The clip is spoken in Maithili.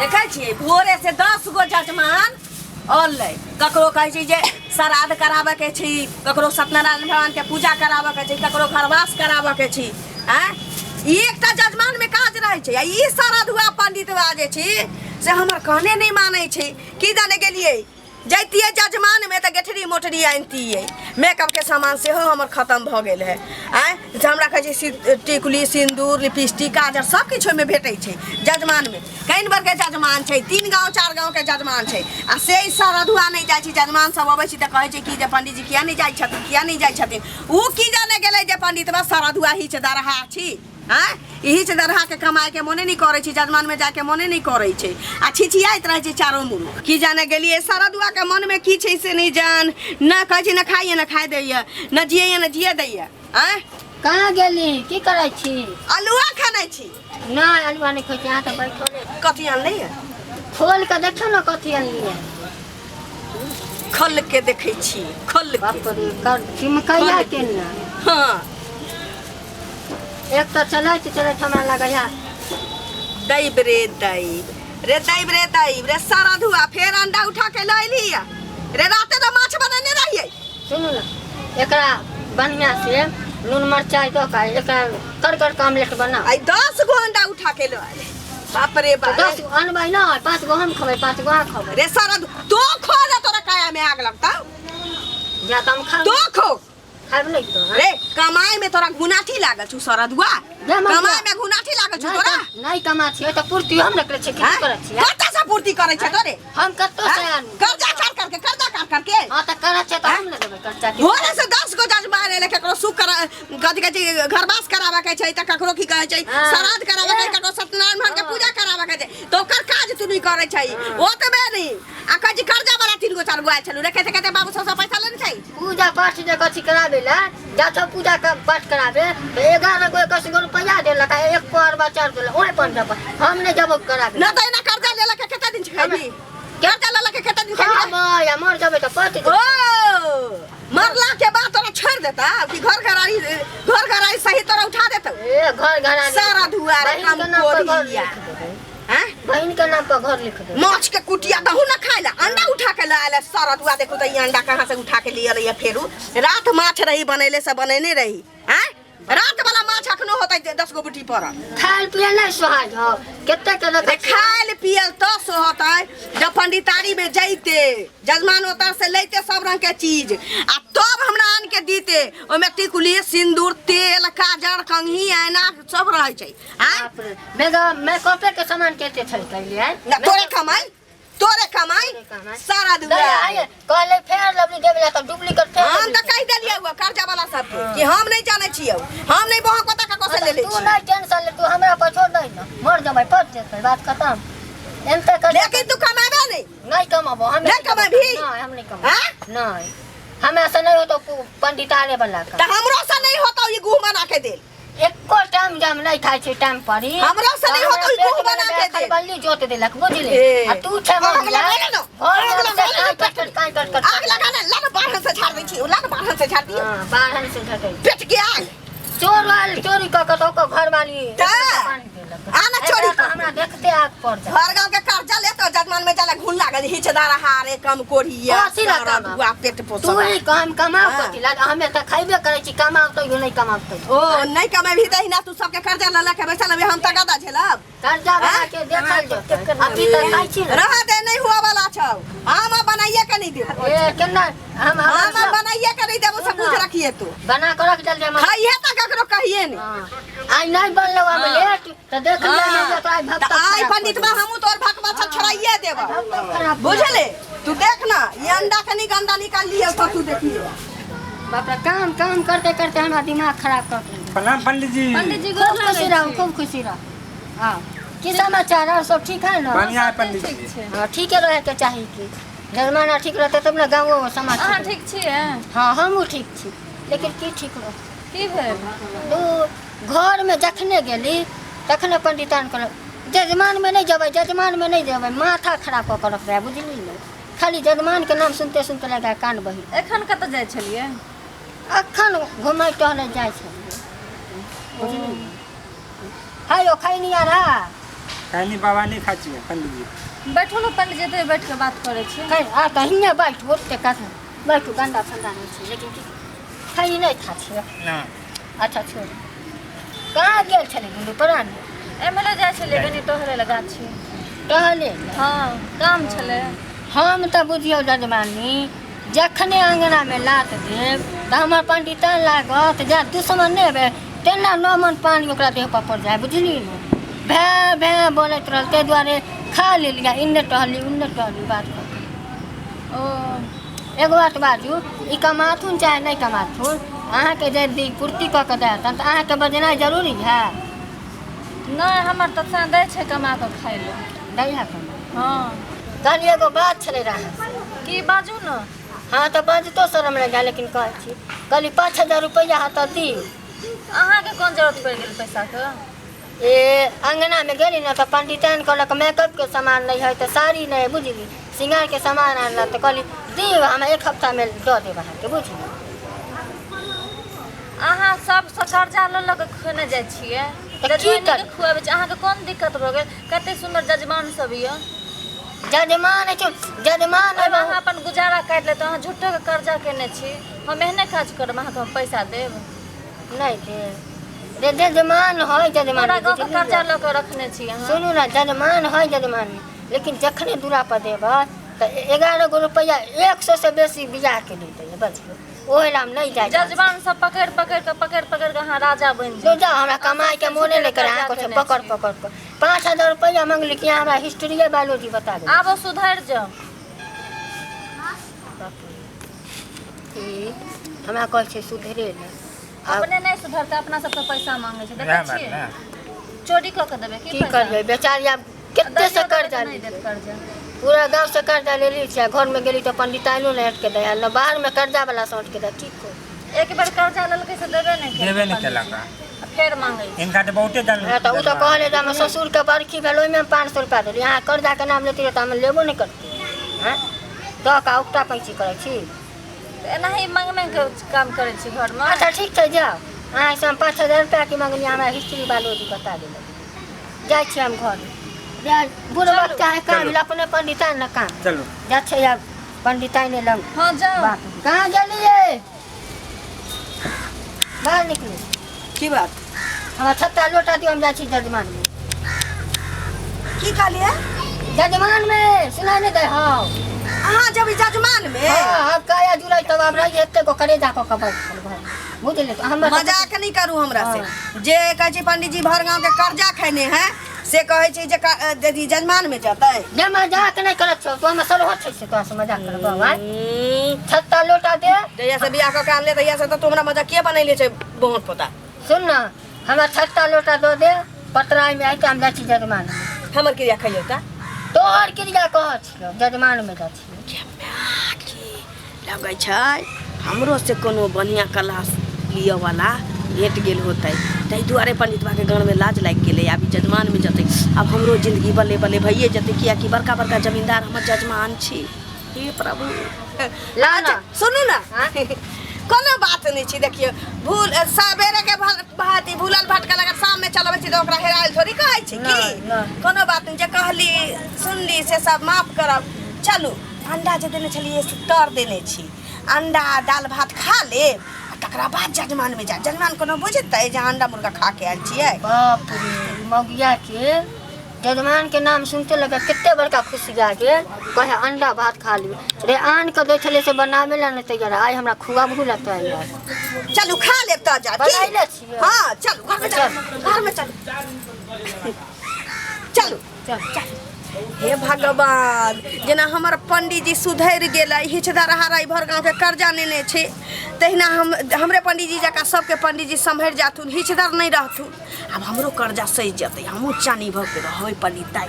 देखै छियै भोरे से 10 गो जजमान अलै। ककरो कहै छै जे श्राद्ध कराबऽके छी, ककरो सत्यनारायण भगवानके पूजा कराबऽके छै, ककरो घरवास कराबऽके छी। आँय, ई एकटा जजमानमे काज रहै छै आ ई श्राद्धुआ पंडितवा जे छी से हमर कहने नहि मानै छै। की जाने गेलियै, जैतियै जजमानमे तऽ गेठरी मोटरी आनितियै। मेकअपके सामान सेहो हमर खतम भऽ गेल है। आँय, से हमरा कहै छै टिकुली, सिन्दूर, लिपस्टिक, काजर सब किछु ओहिमे भेटै छै जजमानमे। कनि बरके जजमान छै, तीन गाँव चार गाँवके जजमान छै आ से ई सरधुआ नहि जाइ छै। जजमान सब अबै छै तऽ कहै छै कि जे पंडीजी किया नहि जाइ छथिन, किया नहि जाइ छथिन? ओ की जाने गेलै जे पंडितवा सरधुआ ही छै, दरहा छी। आँय, इही छै दरहाके कमाइके मोने नहि करै छै, जजमानमे जाइके मोने नहि करै छै आ छिछियाइत रहै छै चारो मुँह। की जाने गेलियै सरदुआके मनमे की छै से नहि जान। न कहै छै न खाइए न खाइ दैए, न जियैए न जिए दैए। आँय। कहाँ गेली? की करै छी? अलुआ खानै छी। नहि, अलुआ नहि खाइ छी। अहाँ तऽ बैठले छी। कथी आनलैए? खोल कऽ देखियौ ने, कथी अनलियै। खोल के देखै छी, खोल के। बाप रे, कर चिमकैया के ने। एक तऽ चलैत चलैत हमरा लगैया। दैब रे दैब रे, दैब रे दैब रे, सारा धुआ फेर अंडा उठा के लऽ एली रे। राते तऽ माछ बनेने रहियै। सुनू ने, एकरा बढ़िआँ से नून मरचाइ दऽ कऽ एकरा कर कर के ऑमलेट बनाउ। आई 10 गो अंडा उठा के लऽ आले, बाप रे बाप। 10 गो अनबै ने, पाँच गो हम खेबै, पाँच गो अहाँ खेबै। रे सारा तो खो ना, तोरा काया में आग लगता। जा तऽ हम खाब। तो खो। खाब नहि तऽ रे, कमाई में तोरा घुनाठी लागल छौ सरदुआ। दे मम्मी। कमाई में घुनाठी लागल छौ नहि तोरा। नहि कमा छियै तऽ पूर्ति हम नहि करै छियै, की करै छियै? कतऽ से पूर्ति करै छै तोरे? हम कतौ से आनू? कर्जा काट करके, कर्जा काट करके। हँ तऽ करै छियै तऽ हम नहि देबै कर्जा के। भोरे से 10 गो जजमान एलै। ककरो सुख करा, कथी कहै छै, घरवास कराबऽ के छै तऽ ककरो की कहै छै, श्राद्ध कराबऽ के, ककरो सत्यनारायण भगवान के पूजा कराबऽ के छै, तऽ ओकर काज तू नहि करै छै। ओतबे नहि, आ कहै छै कर्जा वाला तीन गो चार गो आयल छलू रे। कते कते बाबू सबसँ पैसा लेने छै। पूजा पाठ जे कथी कराबे ला जा छौ, पूजा का पाठ कराबे तऽ 11 गो 21 गो रुपैआ देलक आ एक को अरबा चार देलक ओहि पर जब हम नहि जब कराबे। न तऽ एना कर्जा लेलक के कते दिन खेबी? कर्जा लेलक के कते दिन खेबी? खाबै आ मर जेबै तऽ पति। ओ मरला के बाद तोरा छोड़ देता कि घर घरारी, घर घरारी सही तोरा उठा देता? ए घर घरारी सारा दुआरे बहिन के नाम पर घर कमकोरिया। लिख देबै। हैं? बहिन के नाम पर घर लिख देबै। माछ के कुटिया दहु न खाय ला, अंडा उठा के ला आयल सारा दुआ। देखू तऽ ई अंडा कहाँ से उठा के लिए रही? फेरू रात माछ रही बनैले से बनैने रही। हैं, रात वाला माछ अखनो होतै 10 गो बुटी पड़ल। खायल पियल नहि सोहाय हो कते के रे देखै छियै। खायल पियल तऽ सोहतै जब पंडितारी में जैते, जजमान ओतऽ से लैते सब रंग के चीज आ तब हमरा आन के दीते। ओहिमे टिकुली, सिंदूर, तेल, काजर, कंघी, ऐना सब रहै छै। आँय? बाप रे, मेकअपे के सामान कते छल कैलियै। ना तोरे कमाई, तोरे कमाई। तोरे कमाई। सारा दुआ। कहले फेर लवली देवे ला तऽ डुप्लीकेट फेर। हम तऽ कहि देलियै हुआ कर्जा वाला सबके कि हम नहीं जानै छियौ, हम नहीं बहक पता ककरो से ले ले तू छी। नहीं टेंशन ले, तू हमरा पर छोड़ दही ना, मर जबै पच जेतै, बात खत्म। एनते कर। लेकिन तू कमाबे नहीं। नहीं कमाबो हम। नहीं कमाबही? नहीं, हम नहीं कमाबो। हाँ? नहीं, हमरा से नहीं होतो पंडितारे वाला का। तऽ हमरो से नहीं होतो ई गुह बना के देल। एको टाइम जब नहीं खाइ छी टाइम पर ही। हमरो से नहीं होतो ई गुह बना के देल। बल्ली जोत देलक बुझली। ए। आ तू छै आग मर लगा ले ना। आग लगा ले ना। काट काट काट काट काट। आग लगा ले, ला ना बाढ़न से झाड़ दै छी, ला ना बाढ़न से झाड़ दियौ। हां, बाहर से झटै। पेट के आग। चोर वाली चोरी कऽ के तऽ ओकर घरवाली तऽ? पानी देलक। आ ना चोरी एकरा तऽ कऽ के। हमरा देखते आग पड़ जाय। घर गांव के कर्जा ले तो जजमान में जाला घुन लागल हिचदार हारे कम कोढ़िया। कथी ला सारा कमाब? दुआ पेट तू पोसला। ही कम कमाओ। हाँ। कथी ला? हमे तऽ खैबे करै छी, कमाओ तैयो नहि कमाओ तैयो। ओ नहीं कमेबही तऽ हिना तू सबके कर्जा ल ल के बैसल हबे, हम तगादा झेलब। कर्जा बना हाँ? के देखल जेतै, अभी तऽ खाइ छी ने। रह दे, नहीं हुआ वाला छौ, हम अब बनाइए के नहीं देबो। ए केना हम हम अब बनाइए के नहीं देबो, सब कुछ रखिए तू। बना के रख जल्दी हम। खाइए तऽ ककरो कहिए नहीं। हाँ। आइ नहि बनलो ऑमलेट तऽ देख ले। हाँ। तऽ आइ भक्त तऽ आइ पंडितबा हमहूँ तोर भकवा छल छोड़ाइए देबो। खराब। बुझले? तू देख ना, ये अंडा के नहीं गंदा निकाल लियो तो तू देखिए। बाप रे, काम काम करते करते हमरा दिमाग खराब कर देलक। प्रणाम पंडित जी। पंडित जी, खूब गोर खुशी लागै रहू। छी। खूब खुशी रहू। हाँ, की समाचार और सब ठीक है ना? बढ़िया है पंडित ठीक जी। छै। हाँ, ठीके रहे के चाही की जमाना ठीक रहते तब ने गाँवो समाज अहाँ ठीक। ठीक छियै? हाँ, हमहूँ ठीक छी, लेकिन की ठीक रह। की भेल? दू घरमे जखने गेली तखने पंडितान कहलक जजमानमे नहि जेबै, जजमानमे नहि जेबै। माथा खराब कऽ के रखबै, बुझली ने? खाली जजमानके नाम सुनते सुनते लगा कान बही। एखन कतऽ जाइ छलियै? अखन घुमै टहलै जाइ छलियै, बुझली ने? है यौ खैनिया रहा। खैनी बाबा नहि खाइ छियै पंडीजी। बैठू ने पंडित जी, एतै बैठ के बात करै छी। खै आ तऽ हियाँ बैठ, ओते कथा बैठू, गन्दा फन्दा नहि छै, लेकिन की खैनी नहि खा छियै? ना। अच्छा छोड़, कहाँ गेल छलै दुनू प्राणी? एम्हरे जाइ छलियै कनि टहलै लए गाछी। टहले? हँ, काम छलै। हम तऽ बुझियौ जजमानी, जखने अङ्गनामे लात देब तऽ हमर पंडितान लागत जा दुश्मन नहि हेबै तेना 9 मन पानि ओकरा देह पर पड़ि जाय, बुझली ने? भै भै बोलैत रहल, ताहि दुआरे खा लेलियै, इन्ने टहली उन्ने टहली बात कऽ। ओ एगो बात बाजू, ई कमाथुन चाहे नहि कमाथुन, अहाँके यदि पूर्ति कऽ के देतन तऽ अहाँके बजेनाइ जरूरी है? नहि, हमर तऽ सँ दै छै कमा कऽ खाइ लए। दै है कमा? हँ। कहली एगो बात छलै रहै। की बाजू ने। हँ तऽ बजतो शरम लागि गेल, लेकिन कहै छी, कहली 5000 रुपैआ हाथ दी। अहाँके कोन जरूरत पड़ि गेल पैसाके? ए अङ्गनामे गेली ने तऽ पंडिताइन कहलक मेकअपके सामान नहि है, तऽ साड़ी नहि है, बुझली, श्रृंगारके सामान आनलक, तऽ कहली दियौ, हम एक हफ्तामे दऽ देब अहाँके, बुझली? अहाँ सबसँ कर्जा लऽ लऽ कऽ खुएने जाइ छियै। तऽ की जजमानीके कर- खुआबै छी, अहाँके कोन दिक्कत भऽ गेल? कते सुन्दर जजमान सब यऽ। जजमान छै, जजमान ओहिमे अहाँ अपन गुजारा काटि लेत। अहाँ झूठोके कर्जा केने छी। हम एहने काज करब, अहाँके हम पैसा देब? नहि देब रे, जजमान है जजमान। पूरा गाँवके कर्जा लऽ कऽ रखने छी अहाँ। सुनू ने, जजमान है जजमान, लेकिन जखने दूरा पर देबै तऽ 11 गो रुपैआ 100 से बेसी बियाहके नहि दैए, बजियौ, ओहि लए हम नहि जाइ चाहै छी। जजमान सब पकड़ि पकड़ि कऽ पकड़ि पकड़ि कऽ अहाँ राजा बनि जो जाउ। जाउ, हमरा कमाइके मोने नहि करे। अहाँ कहै पकड़ पकड़ कऽ 5000 रुपैआ मंगली कि हमरा हिस्ट्रिए बायोलॉजी बता दे। आबो सुधरि जाउ। ई हमरा कहै छै सुधरे ले आब। अपने नहि सुधरतै, अपना सबसँ पैसा मांगै छै, देखै वएह बात छियै? ने। चोरी कऽ के देबै की की पैसा? करबै, बेचारी आब कते से दैयो देबै कर्जा तऽ नहि लेलियै। देत कर्जा। पूरा गाँव से कर्जा लेली छै। घरमे गेली तऽ पंडिताइनो नहि हटके दै, ने बाहरमे कर्जा वाला से हटके दै, की कहू? एक बेर कर्जा लेलकै से देबे नहि केलकै। देबे नहि केलक। आ फेर मांगै छै। हिनका तऽ बहुते दन। हँ, तऽ ओ तऽ कहले जे हमर ससुरके बरखी भेल, ओहिमे हम 500 रुपया देली। अहाँ कर्जाके नाम लेती तऽ हम लेबो नहि करती। हँ, दऽ कऽ उकटा पैंची करै छी। तऽ एनाही मांगि मांगि के काम करै छी घरमे। अच्छा ठीक छै, जाउ। अहाँसँ हम 5000 रुपया की मंगली, हमरा हिस्ट्री बायोलॉजी बता देलक। जाइ छी हम घर। जा बुढ़ बच्चा है काम चलू। अपने पंडिताइन ने काम। चलू। जाइ छै आब पंडिताइने लग। हँ, जाउ। बाप रे, कहाँ गेलियै? बाहर निकलू। की बात? हमरा छत्ता लोटा दियौ, हम जाइ छी जजमानमे। की कहलियै? जजमानमे, सुनाइ नहि दै हौ? अहाँ जब जजमान में? हँ, आब काया जुड़ै तब आब रही एते गो करेजा कऽ कऽ बैठल घर, बुझलियै? हमर मजाक नहीं करू हमरा से। जे कहै छै पंडीजी भर गाँव के कर्जा खेने है, से कहै छै जे यदि जजमान में जतै। जे मजाक नहि करत छौ, तो हमर सरहो छै से तोरा से मजाक करबौ? आँय, छत्ता लोटा दे। जहिया से बियाह कऽ के आनले तहिया से तऽ तू हमरा मजाकिए बनैले छै बहुत पोता। सुन न, हमरा छत्ता लोटा दऽ दे, पतराइमे आइ हम जाइ छी जजमान। हमर क्रिया खइयौ तऽ। तोहर क्रिया कहऽ छियौ, जजमानमे जाइ छियौ। लगै छै हमरो से कोनो बढ़िआँ क्लास लिअ वाला भेट गेल होतै, ताहि दुआरे पंडितबाके गाँवमे लाज लागि गेलै। आब ई जजमानमे जेतै, आब हमरो जिंदगी बल्ले बल्ले भइए जेतै, किएकि बड़का बड़का जमींदार हमर जजमान छी। हे प्रभु। ला न। अच्छा, सुनू ने। हाँ? कोनो बात नहि छै। देखियौ, भूल सवेरे के भाती भूलल भटकल अगर शाममे चलबै छी तऽ ओकरा हेरायल थोड़ी कहै छै की? नहि, नहि। कोनो बात नहि, जे कहली सुनली से सब माफ करब। चलू, अंडा जे देने छलियै से तर देने छी। अंडा दालि भात खा लेब आ तकरा बाद जजमानमे जायब। जजमान कोनो बुझतै जे अहाँ अंडा मुर्गा खा के आयल छियै? बाप रे, मौगिया के जजमान के नाम सुनते लगे कते बड़का खुशी आ गेल। कहे अंडा भात खा लियो रे, आन के दै छलै से बनाबे ला नहि तैयार, आइ हमरा खुआबहु ला तैयार। चलू, खा लेब तऽ जायब की? बनैले छियै। हँ, चलू घरमे, चलू घरमे, चलू चलू। चल। हे भगवान, जेना हमर पंडीजी सुधरि गेलै, हिचदर हराइ भर गाँवके कर्जा नेने छै, तहिना हम हमरे पंडीजी जकाँ सबके पंडीजी सम्हरि जाथुन, हिचदर नहि रहथुन। आब हमरो कर्जा सहि जेतै, हमहूँ चानी भऽ के रहबै पंडिताइ।